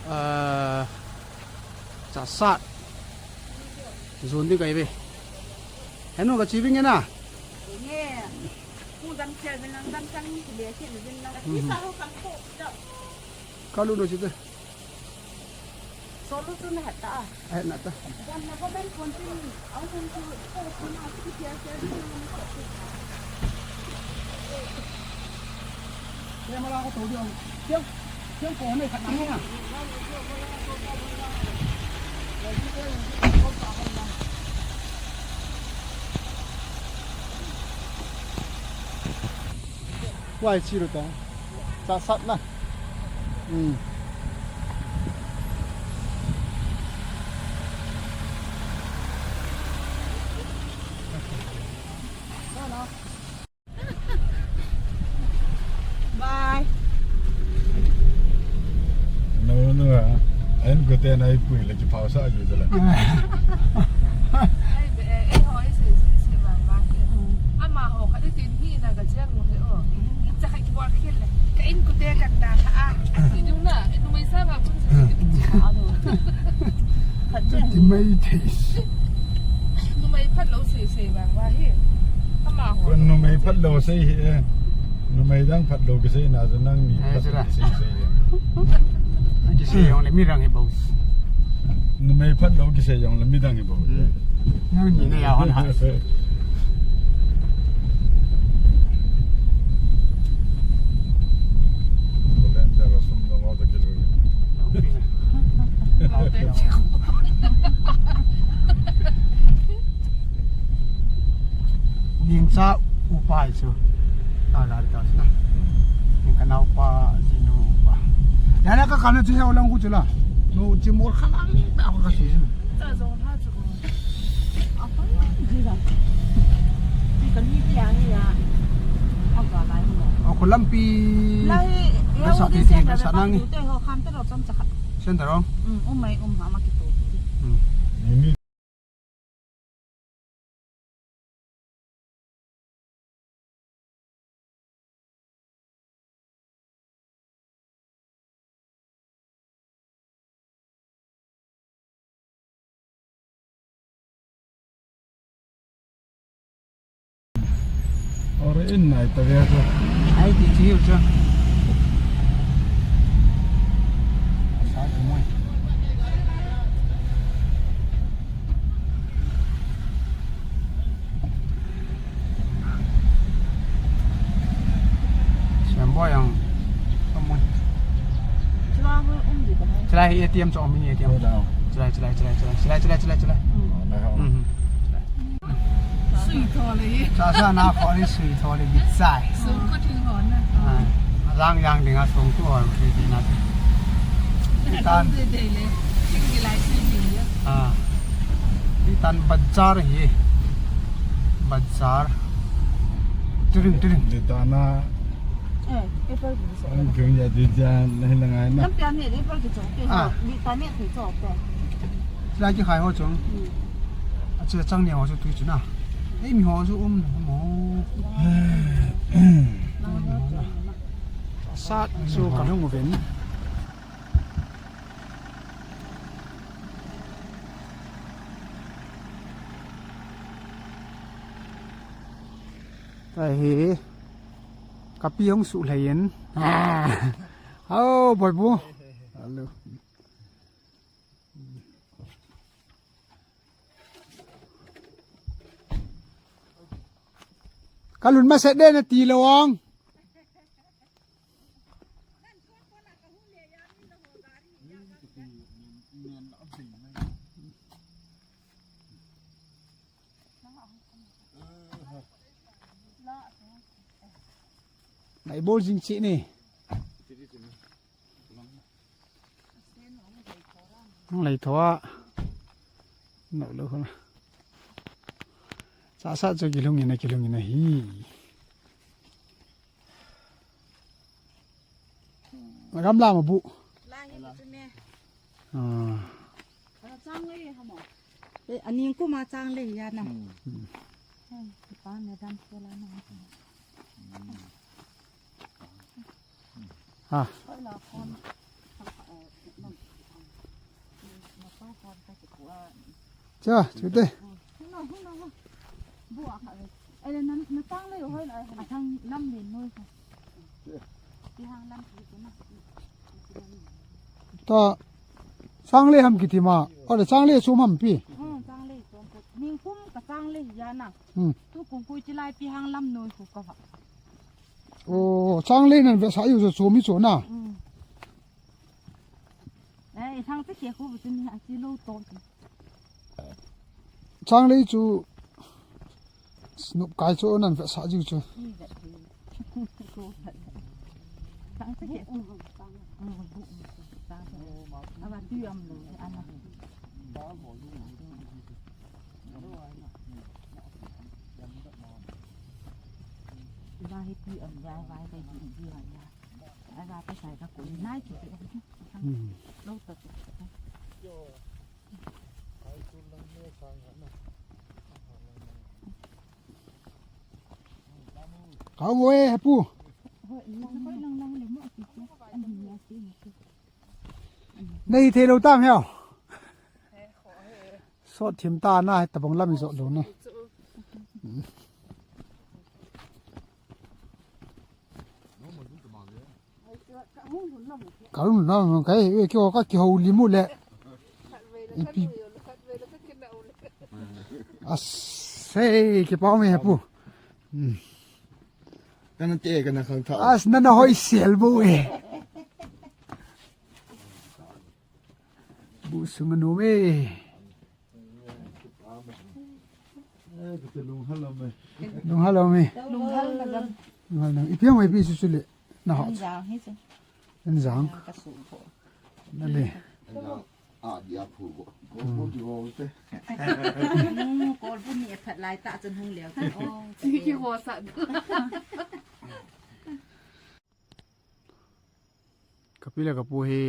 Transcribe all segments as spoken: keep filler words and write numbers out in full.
Ah, chasat. Zon ding kahi ve. Henu ka chi ving e na. Nge. Ku dam chel vin lang, dam chang ni le chel vin lang. Mhm. Ki sa ho kan ko da. Ka lu no chi te. Solo tu na heta. Ahet na ta. Jam na ko ben kon tin. Au kon tu ko tu na tu ki ya ya. Kaya mala ko to diyan. Kaya, kaya ko na khat na nga. Wai chi ru ta. Chasat na. Hmm. Bye. No, no, ah. Ahin kote na ipui le kiphasah ji tala. Ai, be, eh, eh, ho, eh, se, se, se, ba, ba, ke. Ama ho, khat itin hi na ka jeng mo he, oh. Icha khat kibol khel le. Ka in kote kan da tha, ah. Idung na, inung mai sa ba, kun sa. Khat jeng. Ti mai thei. Numei phat lou sei sei vang va hi. Ama ho. Kon numei phat lou sei hi e. Numei dang phat lou kisei na chu nangni phat lou kisei sei hi. Kisei jong le midang hi bou. Numei phat lou kisei jong le midang hi bou. Hmm. Nangni na ya hon ha. Volunteer sum dong lo ta kilo. Ning cha upa chu. Ta la ta na. Ning ka naupa, jinu upa. Ya na ka kana chu ya ulang ku chu la. No chi mol khalang ta ka si. Ta zo ha chu. Apa ni? Ji la. Ji ka ni pia ni ya. Apa lai mo. O ko lampi. Lai ya. Sa ti ti sa nang ni. Te ho kham te ro chom cha kha. Sen da ro. Um, um mai um ha ma ki to. Hmm. Ore in nai ta vea chu. Ai ti chi u chu. Sa chu moi. Siam boi ang. Amun. Chulai hi A T M chong mini A T M. Chulai, chulai, chulai, chulai. Chulai, chulai, chulai, chulai. Mhm. Sui tho le. Cha sa na kho ni sui tho le bit sai. Sung ko thing hon na. Ah, lang yang ding a sung tu hon ki ding na. Tan. Dei dei le. Thing ki lai thing ki ya. Ah. Ni tan bazar hi. Bazar. Tiring, tiring. Ni tan na. Eh, apple ki so. Ang kung ya di jan na hilang ai na. Lampian ni apple ki so. Ah. Ni tan ni ki so. Lai ki khai ho chung. Hmm. A che chang ni ho chu tui chu na. Ei mi ho chu um na mo. Sat chu ka hung uvin. Tahi. Kapi hung su lei in. Ah. Au, boi bu. Hello. Ka lun ma set de na ti lo ong. Nai bol jing chi ni. Hung lei tho a. No lo hung. Sa sa chu kilhung in a, kilhung in a hi. Gam la ma bu. La hi chu me. Ah. Ala chang lei ha mo. Eh, aning kuma chang lei ya na. Hmm. Hmm, pa ne dan ko la na. Hmm. Ha. Ko la kon. Cha, chute. Ta, Changle ham kiti ma. Ole Changle chu ham pi. Hmm, Changle chu. Ningkum ka Changle ya na. Hmm. Tu kung kui chi lai pi hang lam noi khu ka va. O, Changle nan ve sa yu chu mi chu na. Hmm. Eh, thang te ke khu bu ni a chi lo to. Changle chu Snoop kai chu nan ve sa jiu chu. Hmm. Kau ngoi he pu. Nei thei lou tam heo. Sot thim ta na, tabang lam i jot lou na. Kalung na kai, e, kio ka kihou limu le. Ipi. Asei, kipau me he pu. Hmm. Kana te, kana khang tha. As, nana hoi sel bu e. Bu sung anu me. Eh, kati lunghal lo me. Lunghal lo me. Lunghal na gam. Lunghal na. Ipi ang ipi susu le. Na hot. Jang hi su. Jang. Ka su ko. Na le. Ah, dia phu ko. Ko ko di ho te. Hmm, ko bu ni e phat lai ta chun hung leo. Oh, ki ho sa. Ka pi le ka pu hi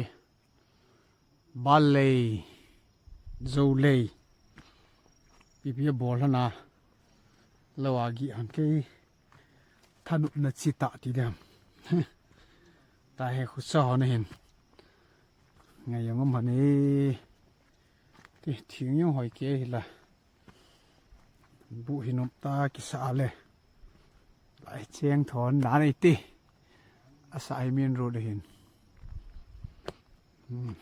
bal lei, zo lei, ipi ipi a bol hana, lo a gi han kei thanopna chi ta ti dem. Ta he khu sa ho na hin. Ngai jong um hane. Ti thing jong hoi ke hi la. Bu hi nom ta kisa le. Lai cheng thon dan ei ti. Asa ai min road hin. Hmm.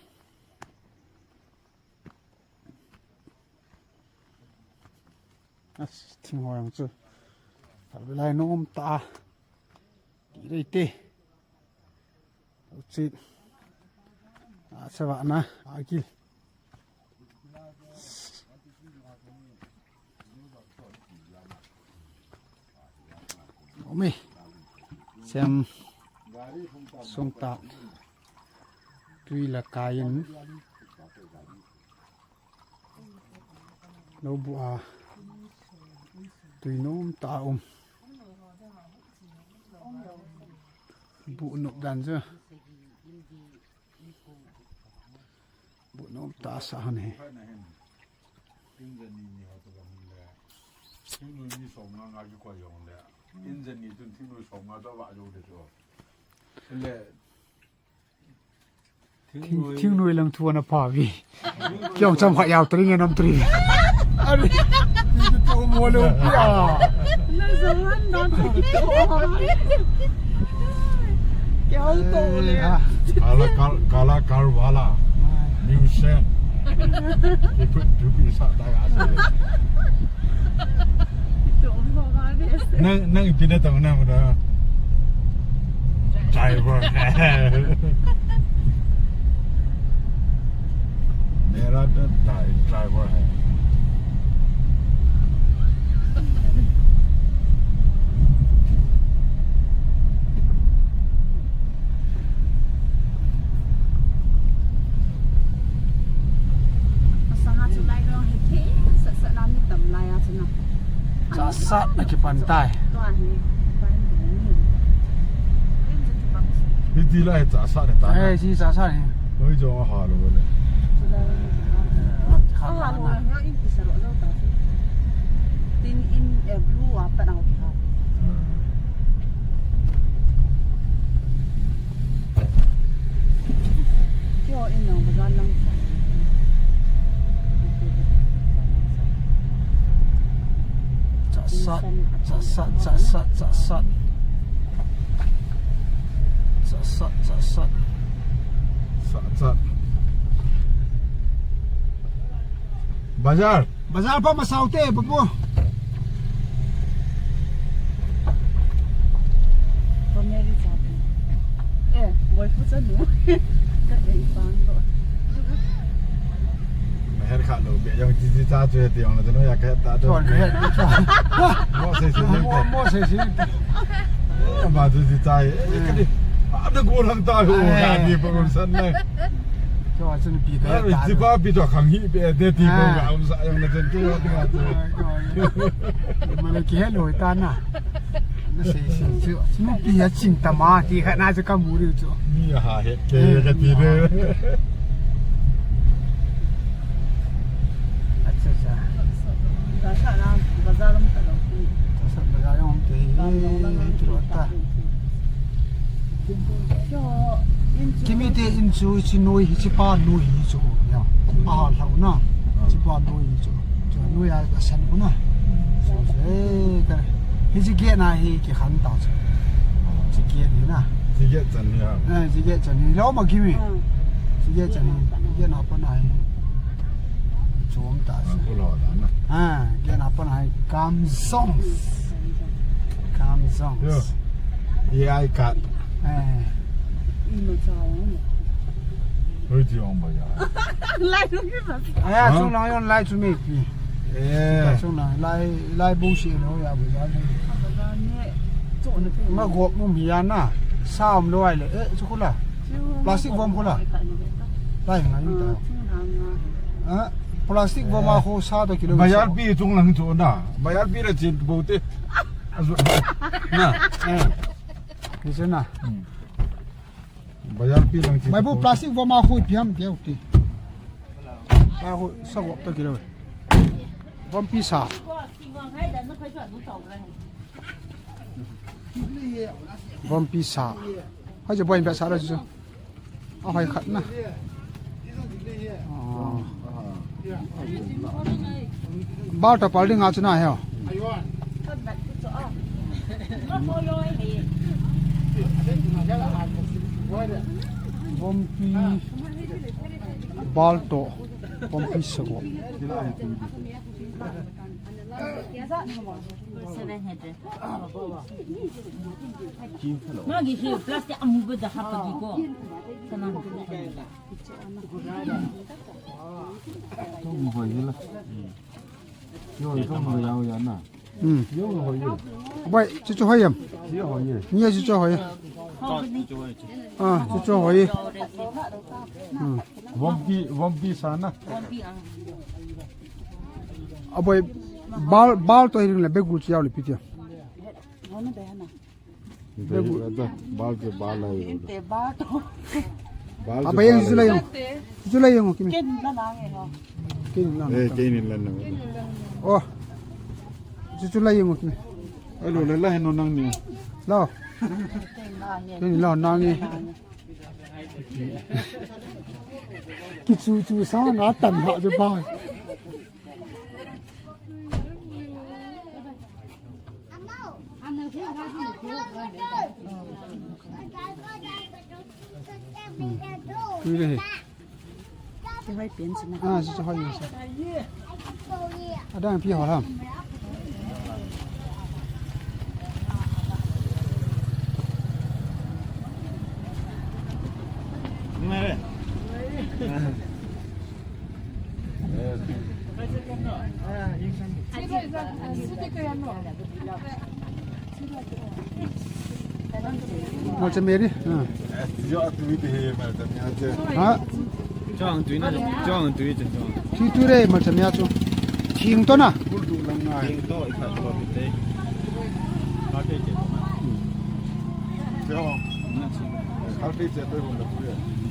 As thing hoi ang chu. Tal lai nom ta. Ti rei ti. Uchi. A, sa va na, a, kil. Ome. Sem. Sung ta. Tui la kai in. Lo bu a. Tui nom ta um. Bu nop dan chu. Bu nop ta sa han he. Injani ni ho to ba hung le. Thingnoi ni som nga nga ki ko jong le. Injani tun thingnoi som nga to ba jo de jo. Le. Thing, thingnoi lang thu ana pha vi. Kiong cham kha yau tring enam tring. Are, ni to mo lo pia. Na zaman na to. Kiong to le. Ah. Kala kal, kala kal wala. Musician. Ipu, ipu sa ta ga sa. Nang, nang ipi na tong na mo da. Driver. मेरा तो dry-, driver है। Masanga chu lai long he the, sa, sa na mi tam lai a chu na. Chahsat na kipan tai. Tua hi, pan ni. Hiti lai chahsat ni ta. Eh, si chahsat ni. Noi jo ha lo le. Chu lai. Ha lo, ha in ti sa lo lo ta. Tin in, eh, blue a pa na ho ki ha. Hmm. Kio in nong bazar lang. Sat, sat, sat, sat, sat. Sat, sat, sat, sat. Sat, sat. Bazar. Bazar pa masau te, papu. Eh, boy pu sa nu. Ka dei pang ko. Meher kha lo, be jong chi chi cha chu he ti jong na chu no ya ka ta chu. Chuan ka het, chuan. Mo se se mo, mo se se. Ba chu chi cha e. Ka di. A da go lang ta ho, ka di pa ko san na. Chuan chu pi ka ta. Chi pa pi to khang hi be de ti ko ga um sa jong na chen tu. Ma le ki he lo ta na. Na sei sei chu. Nupi a ching tama ti kha na chu ka mu riu chu. Mi a ha het ke ka ti de. Acha, acha. Ka sa na, bazar um ta lo. Ka sa bazar um te. Ki lo ta. Kimi te in chu, chi noi hi, chi pa noi hi chu. Ya. A hlau na. Chi pa noi hi chu. Chu noi a, a san u na. Chu se ka. Hi chi ge na hi ki khan ta chu. Chi ge ni na. Chi ge chan ni ya. Eh, chi ge chan ni. Lo ma kimi. Chi ge chan ni. Ge na pa na hi. Chuang ta chu. Ko lo da na. Ah, ge na pa na hi. Kamsong. Kamsong. Yo. Ye ai kat. Eh. Ino chao. Hoi ji ong ba ya. Lai lu ki ba. Aya, ha? Chung lang yon lai chu me pi. Eh. Chung lang lai, lai bu si lo ya bu ya. Ma gop mu mi ya na. Sa um lo ai le. Eh, chu khu la. Plastic vom khu la. Lai ngai ta. Ah, plastic vom a khu sa to kilo. Bayal pi chung lang chu na. Bayal pi le chin bo te. Azu. Na. Eh. Ni chu na. Hmm. Bazar pi lang chi. Mai bu plastic vom a khu piam deu ti. A khu sa gop to kilo. Vom pi sa. Vom pi sa. Hai je boin ba sa ra chu. A hai khat na. Ah. Bal to pal ding a chu na he. Vom pi bal to, vom pi sago. Seven hundred. Magi hi plastic amu ba da hapa gi ko. Kana. Tong hoi hi la. Yo, tong hoi yao ya na. Hmm. Yo hoi ye. Bai, chu chu hoi yam. Yo hoi ye. Ni chu chu hoi. Ah, chu chu hoi. Hmm. Vom pi, vom pi sa na. Abai, bal, bal to hiring le begul chi yao le pi tia. Bal chu bal lai. Bal chu abai yang bal chu lai lai. Yang. Chu lai yang kimi. Ken la na nge ho. Ken la. Eh, ken la na. Oh. Chu chu lai yang kimi. Ai lo le la he no nang ni. Lo. Ken la na nge. Ki chu chu sa na tan ha chu ba. Tui le he. Tui hoi pen si na. Ah, si hoi si. Adang pi ho lam. Ngai le. Malcha meri. Ha. Chang tui na, chang tui chu chang. Tui tui re malcha mia chu. Thing to na. Thing to i khat to te.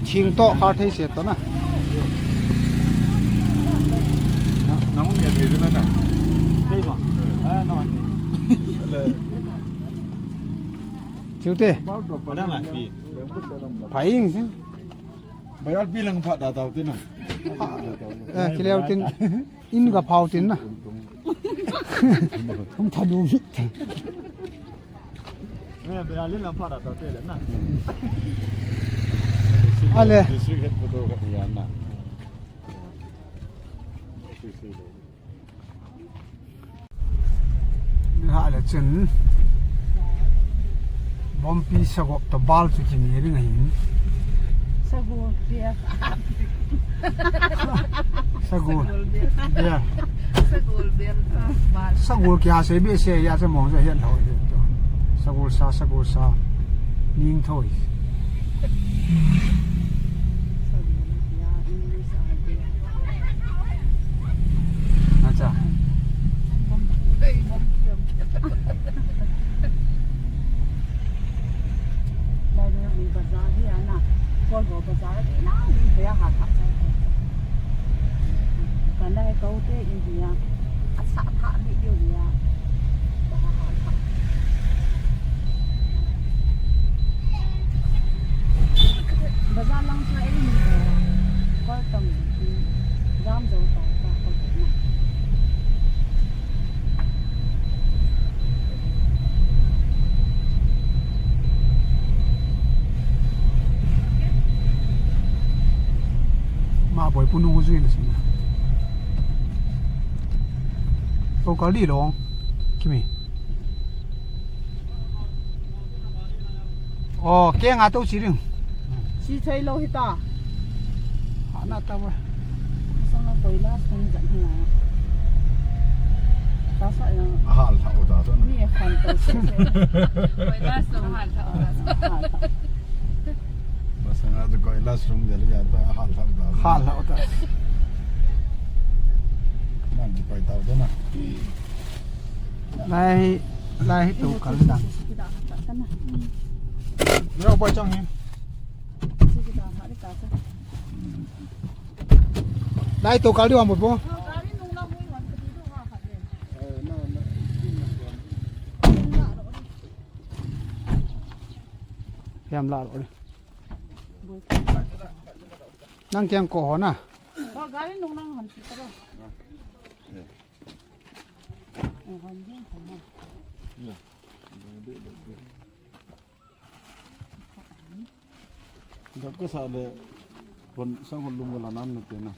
Thing to kha thei se to na. Nang um ya thei na na. Thei ma. Ah, no. Chiu te. Phai ing si. Bayal pi lang pha da tau te na. Eh, kileu tin. In ga phau tin na. Hung tha du. Me, be, alin lam pha da ta te le na. Ale. District head photo ka ya na. Ha le chun. Bompi sagol to bal chu kini ring ahin. Sagol bia. Sagol. Sagol bia. Sagol bia. Bal. Sagol kia se be se ya se mong se hian thoi. Sagol sa, sagol sa. Ning thoi. Sagol bia, English a bia. Acha. Lai le wi bazar hi ana. Kol ho bazar hi na, wi bazar ha kha. Kan lai ko te India. Asa tha video ya. Bazar lang chu ei ni. Kol tam. Jam jo ta ta ko na. Ma boi punu jui na sina. To kal di long. Kimi. Oh, ke nga to chi ring. Chi thei lo hita. Ana ta ba. Sanga koila sung jan hi na. Ta sa ya. Ahal tha o ta to na. Ni khan to se se. Koila sung ahal tha o ta. Ahal tha. Masanga to koila sung jan ya ta ahal tha o ta. Ahal tha o ta. Na ni koi ta o ta na. Lai, lai to kal dang. Yo, boy chang hi. Lai to kal di wa mo bo. Hiam la lo. Nang kiang ko ho na. Ba gari nung nang han si ta. Dap ka sa le, kon sang kon lum ka la nan na te na.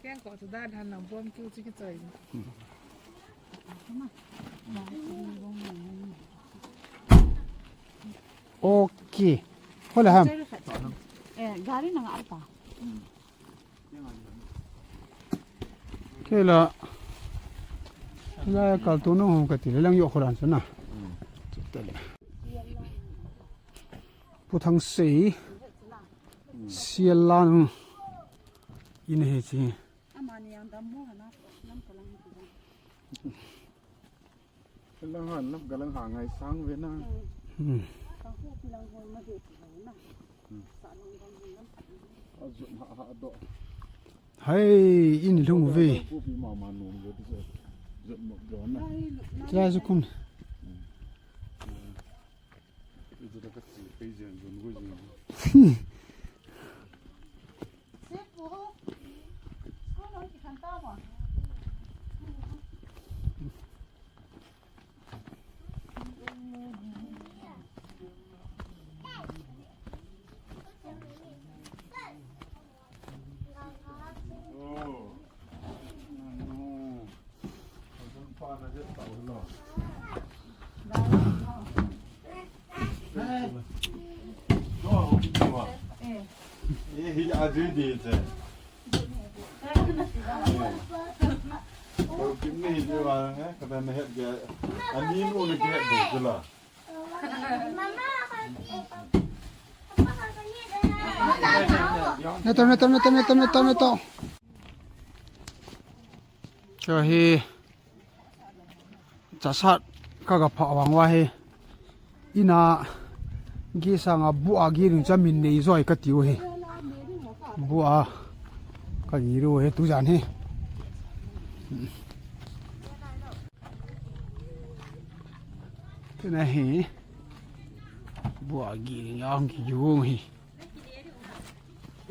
Keng ko chu da dan lang bom chu chu ki choi. Okay. Hola ham. Eh, gari nang alta. Kela. La kal tu no ka ti le lang yo khoran sana. Pu Thang Sei. Sialang. In he chi. Lang han nap galang ha ngai sang ve na. Hmm. Hai, in lung ve. Pu pi ma ma nom ve tu. Zot mo do na. Tla zu kun. Neto, neto, neto, neto, neto, neto. Cho hi. Chasat ka ga pha vang uva hi. Ina gi sanga bu a gi ring cha min nei joi ka tiu hi. Bu a ka gi ru hi tu jan hi. Tena hi. Bu a gi ring a hung ki ju hi.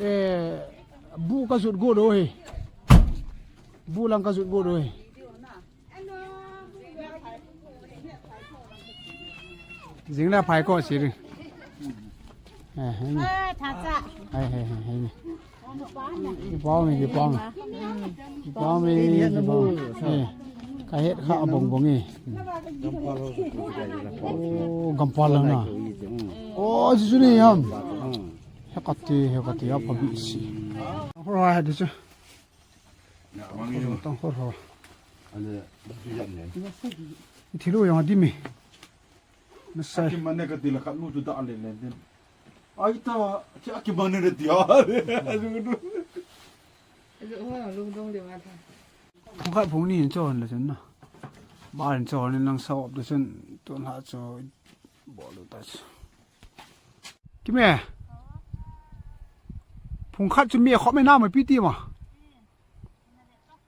Eh, bu ka jut go do he. Bu lang ka jut go do he. Jing la phai ko si ri. Eh, hei ni. Eh, tha cha. Hei, hei, hei, hei ni. Ki pau mi, ki pau mi. Ki pau mi, ki pau mi. Eh, ka het kha bong bong e. Oh, gampal lang na. Oh, ji su ni ham. He ka ti, he ka ti, a pha bi si. Ho ra di chu. Tong ho ho. Thi lo yang di mi. Na sai. Ki mane ka ti la khat nu chu da le le din. Ai ta, ki, ki mane le ti a. Phung khat phung ni in chon le chun na. Ba in chon in lang sa op de chun tun ha chu bol u ta chu. Ki me. Phung khat chu me khop me na ma pi ti ma.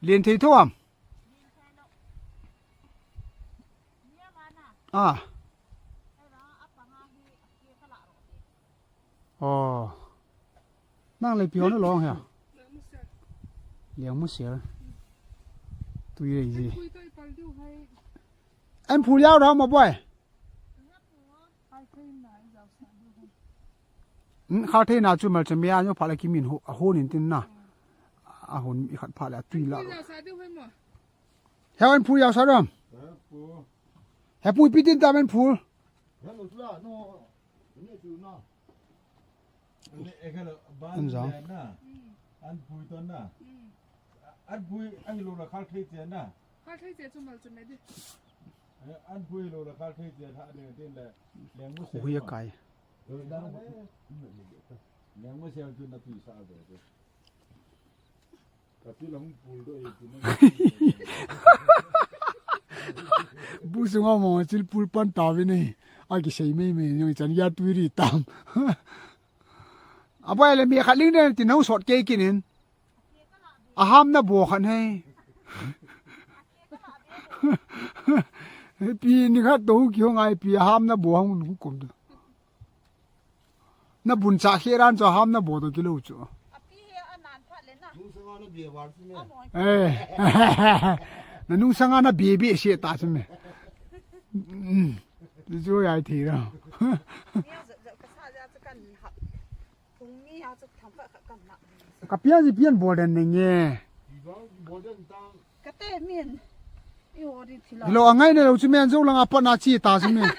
Lien thei tho am. Ah. Oh. Nang le pion long ha. Liang mu sial. Tu ye ji. An phu yau da ma boy. Khal thei na chu mal chemia nyo pha le kimin ho, a hon in tin na. A hon i khat pha le a tui la. He an phu yau sa ram. He pu pi tin ta men phu. An jang. An pui ton na. An pui ang lo la khal thei che na. Khal thei che chu mal chemia di. An pui lo la khal thei che tha de din le. Leng mu se. Hui kai. Leng mu se chu na tui sa de. Bu sunga mo chil pul pan ta ve nei. A ki sei mei mei ni chan ya tu ri tam. A boy le mi khat ling den tin hung sot ke kinin. A ham na bo khan hei. Pi ni khat to ki hung ai pi a ham na bo hung kum. Na bun cha khe ran cho ham na bo to kilo chu. Api he anan phat le na. Nung sanga na bia war si me. Eh. Na nung sanga na bia bia se ta si me. Mm. Chu yai thi ro. Mia zat zat ka sa ja chu kan hap. Thung mi ha chu tham kha kha kan na. Ka pia ji pian bol den ne nge. Bol den tang. Ka te min. I ho di thila. Lo angai ne lo chu men zo langa pat na chi ta chu men.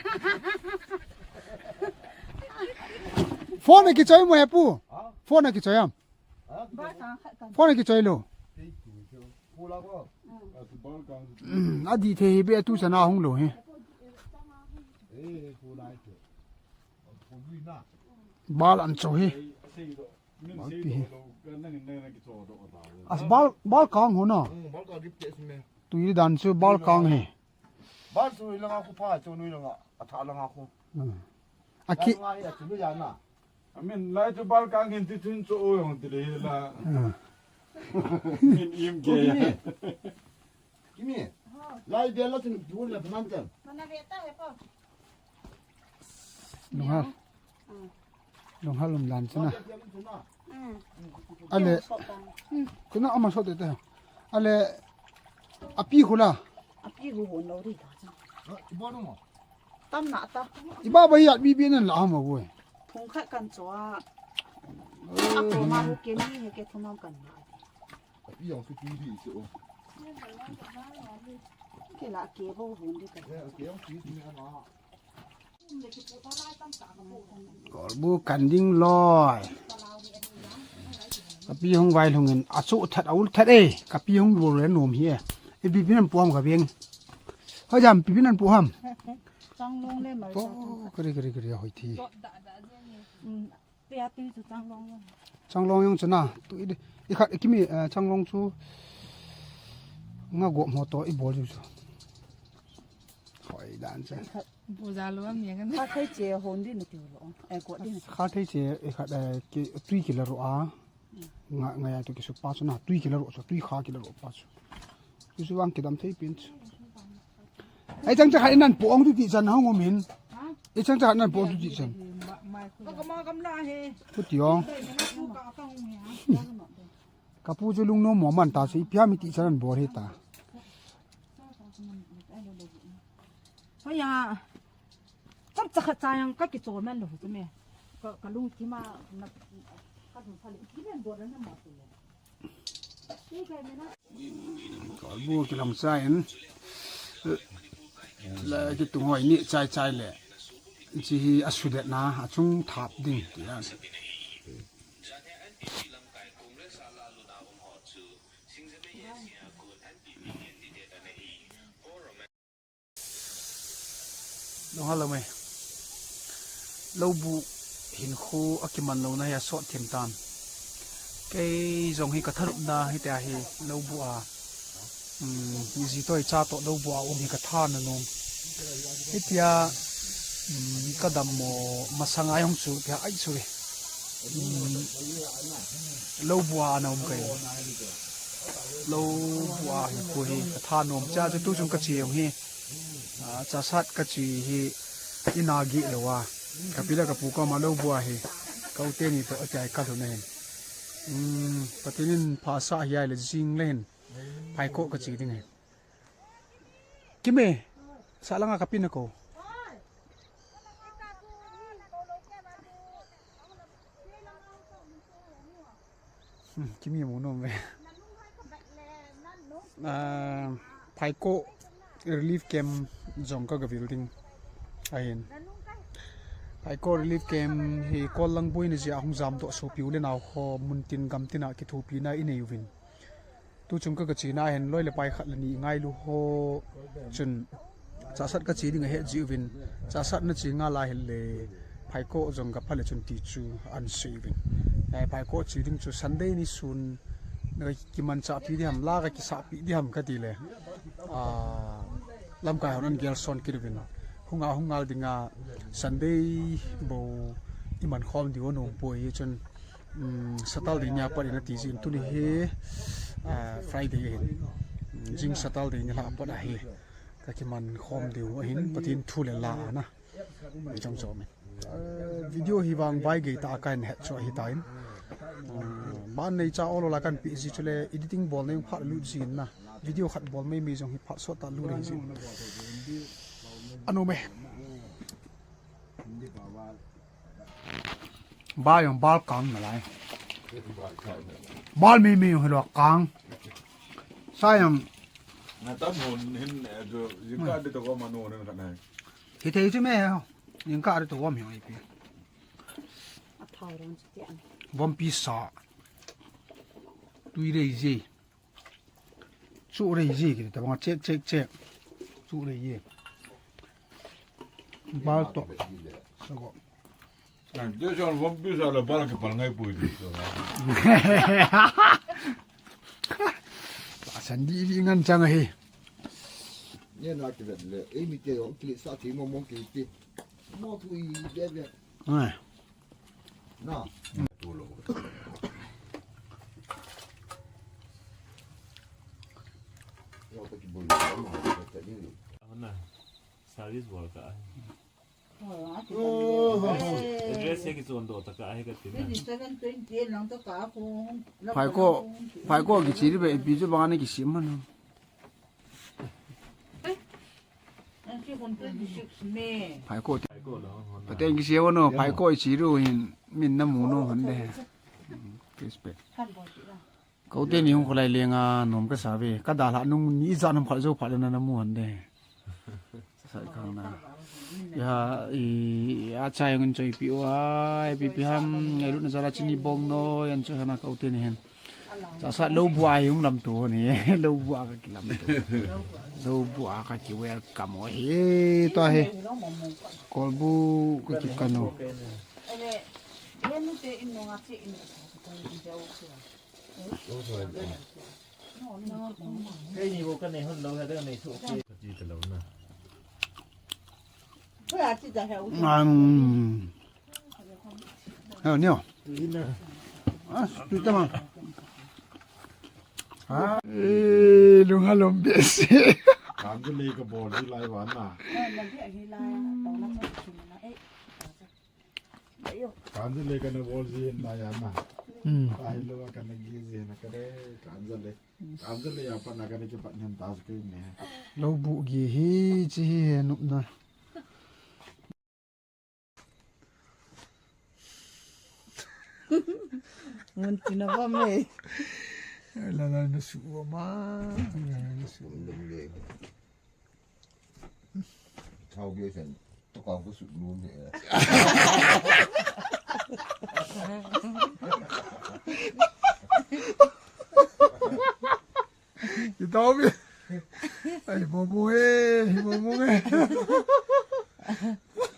Phone a kichoi mo he pu. Phone a kichoi am. Ba ta kha kan. Phone a kichoi lo. Pu la ko. Mm, a di the hi be tu chana hung lo he. Bal an cho hi. Bal pi hi. As bal, bal kang ho na. Bal ka gip te si me. Tui dan chu bal kang hi. Bal chu langa khu pha chu nui langa. A tha langa khu. A ki. Langa hi a chu ya na. I mean, lai chu bal kang hin ti chun chu o yong ti le la. Min im ke. Kimi. Lai bia la chun du le phanan chan. Mana ve ta he pa. Lunghal. Lunghal um dan chuna. Ale. Kuna ama so te te. Ale. Api khula. Api hu hon lo ri ta chun. Tam na ta. Iba ba ya bi bi nan la ama boi. Phung khat kan cho a. Ako ma hu ke ni he ke thum am kan la. Api yang su pi di se o. Ke la ke bo hon di ka. Ke yang pi ni ama. Kolbu kan ding loi. Kapi hung vai lhung in a chu that a ul that e. Kapi hung ru re nom hi e. E bi bin an puam ka beng. Hoi jam pi bin an puam. Chang long le mal. Po, kari, kari, kari, hoi thi. Pe a tui chu chang long jong. Chang long jong chu na. Tui de. I khat, i kimi, eh, chang long chu. Nga gop mo to i bol ju chu. Hoi dan chu. Bu ja lo am yang kan. Kha thei che hon di na ti lo. Eh, ko di na. Kha thei che, i khat, eh, ki, tui ki la ro a. Nga, nga ya to ki su pa chu na. Tui ki la ro chu. Tui kha ki la ro pa chu. Chu chu vang kidam thei pin chu. Ei chang cha khat in nan pu ong tu ti chan hong um in. Ei chang cha khat nan pu ong tu ti chan. Kutiong. Kapu chu lungnom mo man ta chu ipi ham iti chan an bol hi ta. Hoya. Cham chakhat cha yang ka kichol man lo chu me. Ka, ka lungthim a na, ka lung phale ki len bol na mo tu le. Kolbu kilam cha in. La kitung hoi ni chai chai le. Chi hi asudetna achung thap ding ti a. Nung halo mai. Lobu hin khu akiman lo na hi asot thim tan. Kei jong hi ka tharup na hi tia hi lobu a. Um, ji toi cha to lobu a um hi ka tha na nung. Hi tia, um, ka dam mo masang ai hong chu tia ai chu ri. Um, lobu a na um kai. Lobu a hi khu hi ka tha nom cha chu tu chung ka chi hong hi. A, chasat ka chi hi ina gi lo a. Ka pi le ka pu koma lobu a hi. Ka u te ni to atai ka lo na hin. Um, Pathen in pha sa hi ai le jing le hin. Phai ko ka chi ding hin. Kime, sa langa ka pi na ko. Hmm, kimi mu nom ve. Ah, Phaiko relief camp jong ka gavil ding ahin. Phaiko relief camp hi kol lang buina jeh a hung jam doh sopi u le nao ho mun tin gam tin a kithopi na i nei uvin. Tu chung ka, ka chi na hin loi le pai khat le ni ngailu ho chun chasat ka chi ding ahet ji uvin, chasat na chi nga la hile Phaiko jong ka pha le chun ti chu an sei uvin. Eh, Phaiko chi ding chu Sunday ni sun na ka kimanchah pi ding ham la ka kisah pi ding ham ka ti le. Ah, lamkai hon an gel son kit uvin. Hung a hung ngal ding a Sunday bou i man khom diu a nom poi chun, um, Saturday ni a pat in a ti jin tuni hi, ah, Friday ahin. Um, jing Saturday ni lha pat ahi. Ka kiman khom diu ahin Pathen thu le la a na. Jong jom in. Eh, video hi vang vai gei ta a kan het chu ahi ta in. Um, ban nei cha olo la kan pi ji chu le editing bol nei phat lut jin na. Video khat bol mai mai jong hi phat sot ta lut le jin. Anu me. Ba jong bal kang na lai. Bal mi mi jong hi lo kang. Sa jong. Na ta mun hin, eh, jo, jingkah di to ko ma no ne ka nai. Hi thei chu me. Jingkah di to ko mi pi. A thau ron chu ti an. Vom pi sa. Tui rei ji. Chu rei ji ki ta bang chek chek chek. Chu rei ji. Bal to. Sa ko. An, de jon vom pi sa la bal ki pal ngai pui di. San di di ngan chang ahi. Ye na ki vet le, ei mi te ong ki sa ti mo mo ki ti. Mo pui de de. Ai. Na. Tu lo. Yo, pa ki bol. Na. Service bol ka. Address hi kichon doh taka hi ka tin a. Phaiko, Phaiko kichi ri be, ipi chu bang ani kisim man. Phaiko. Phaiko lo, hon na. Pateng kisim man, Phaiko ichi ru hin, min na mu nom hon de. Respect. Kote ni hung kholai lenga nom kasa ve. Ka dalha nung ni ijat nom khat jou phat le na na mu hon de. Sa khang na. Ya, i, a chai ngun choi pi wa, pi pi ham, ngai lut na jala chini bong no, yan choi hana kote ni hen. Chasa lo bua hi hung lam tu ni, lo bua ka ki lam tu. Lo bua ka ki welcome o hi, to hi. Kolbu ka ki kanu. Kei ni bo ka nei hon lo ha da nei thu ke. Ka ti ta lo na. Um, ha, ni o. Ah, tu ta ma. Ah, eh, lung ha lom be se. Kam tu le ka bol di lai wa na. Kanjale kana bol ji na ya na. Hmm. Ahilou kana gi ji na kare kanjale. Kanjale ya pa na kana kipat ngen ta ke ne. Lou bu gi hi chi hi he nup na. Ngun tina ba me. La la na su wa ma. La la na su. Thau bia sen, to kang ko su nu ne. Ki thau bia. Ai, mo mo e, mo mo e.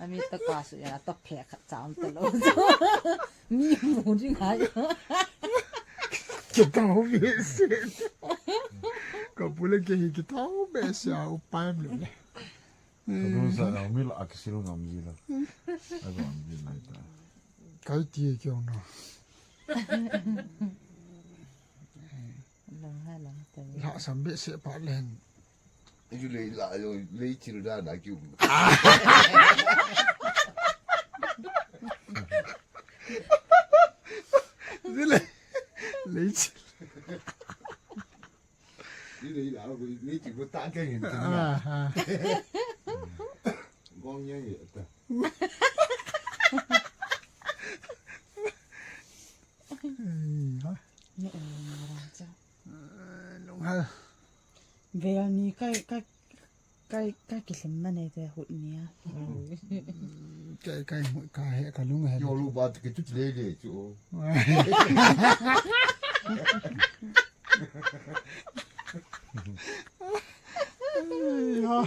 Ami to ka su ya, to phe khat cham to lo. Mi mu ding ai. Ki thau bia sen. Ka pule ke hi ki thau bia sia u paim lo le. Ka dun sa na mi la a kisil ngam ji la. A ngam ji la ta. Kai ti ke na. Lang ha lang ta. La sam be se pa len. Ju le la yo le chil da na kiu. Ju le le chil. Ni le la ko ni ti ko ta ke hin ta. Ah, ah. Gong ye ye ta. Ai, ha. Ni en ra cha. Eh, lung ha. Vel ni kai kai kai kai ki hlem na nei te hut ni a. Kai kai hut ka he ka lung he. Yo lu ba ke tu le le chu. Ai, ha.